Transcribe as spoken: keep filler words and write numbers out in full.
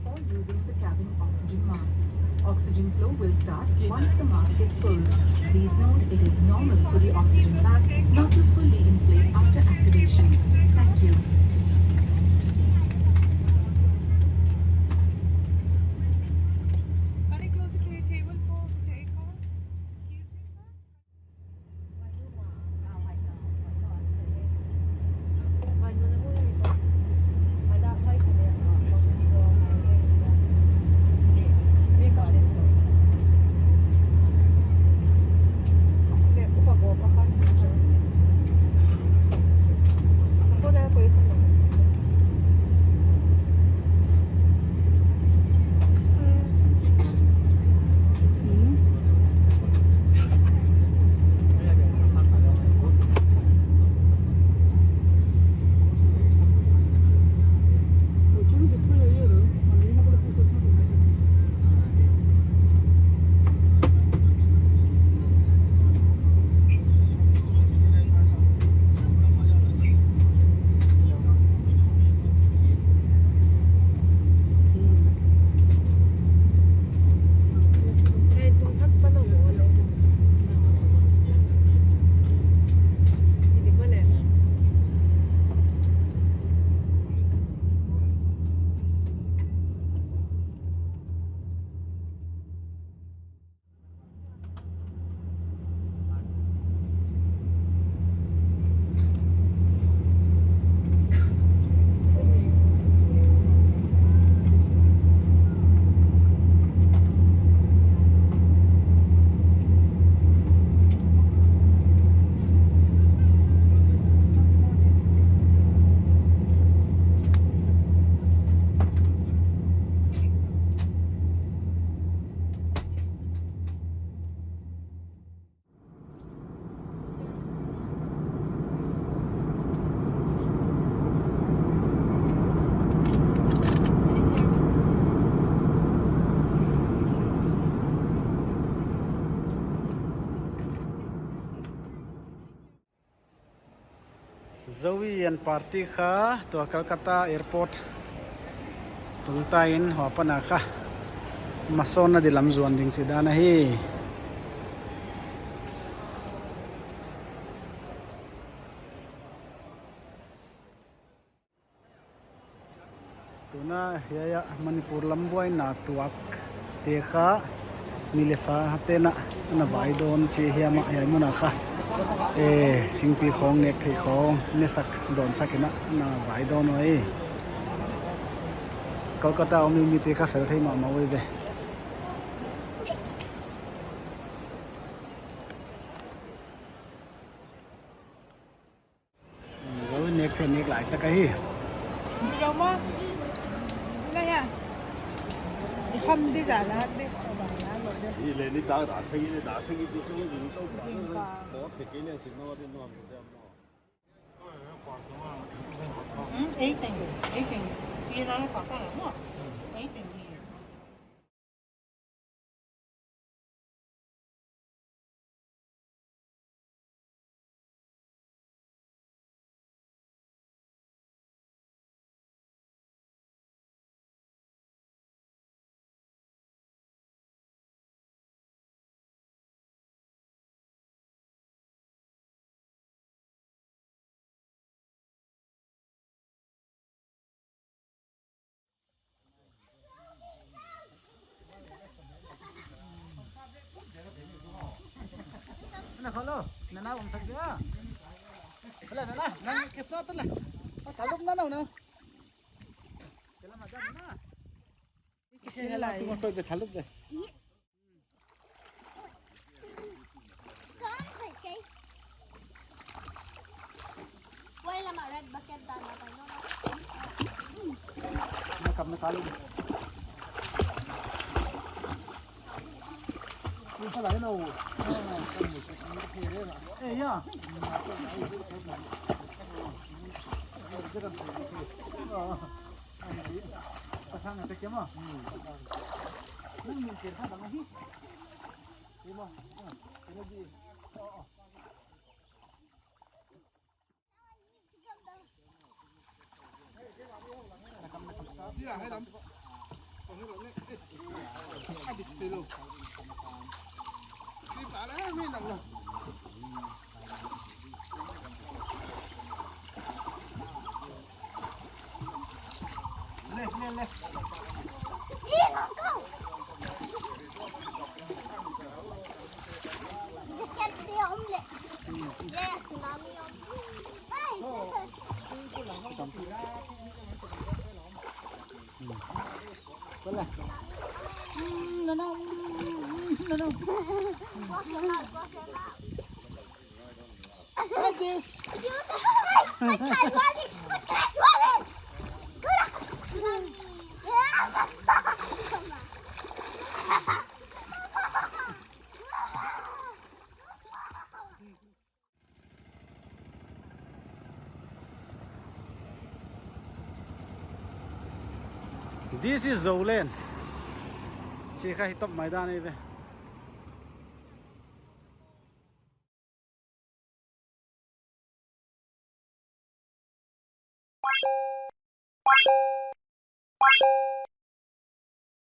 Or using the cabin oxygen mask. Oxygen flow will start once the mask is pulled. Please note it is normal for the oxygen bag not to fully inflate after activation. Thank you. Can you close it to your table for takeout? Excuse me, sir. Zoe and party kha tua Kolkata airport tungta in hua pana kha masawnna di lam zuan ding chih dan ahi. Tuna hiai a Manipur lam buaina tuak te kha mi le sa te'n ana vai dawn chi hiam a, hiai mun a kha, eh, singpi khawng, nek thei khawng nesak dawnsak in ana vai dawn uh hi. Kolkata a om mite kha fel thei mahmah uh ve. Zoe nek thei nek lai tak ahi. Zoe maw? Lai a. I kham di zan a di. Hi le ni ta da sagi le da sagi chi chu zing to. Zing ka. Ko the ke le chi no di no am de mo. Hmm, eight teng, eight teng. Ye na ka ka la mo. Eight teng hi. Na khalo, na na om sak dia. Hala na na, na ke float la. Thalup na na na. Kela maja na. Kisi la. Tu ko de thalup de. Wai lam a red bucket dan a pai no. Na kam na kalu. Ni pala na u. Eh, ya. Pasang na sa kema. Ni min kira dang hi. Kema. Kena di. Oh, oh. This is Zoland. Chi kha hi top maidan ei ve.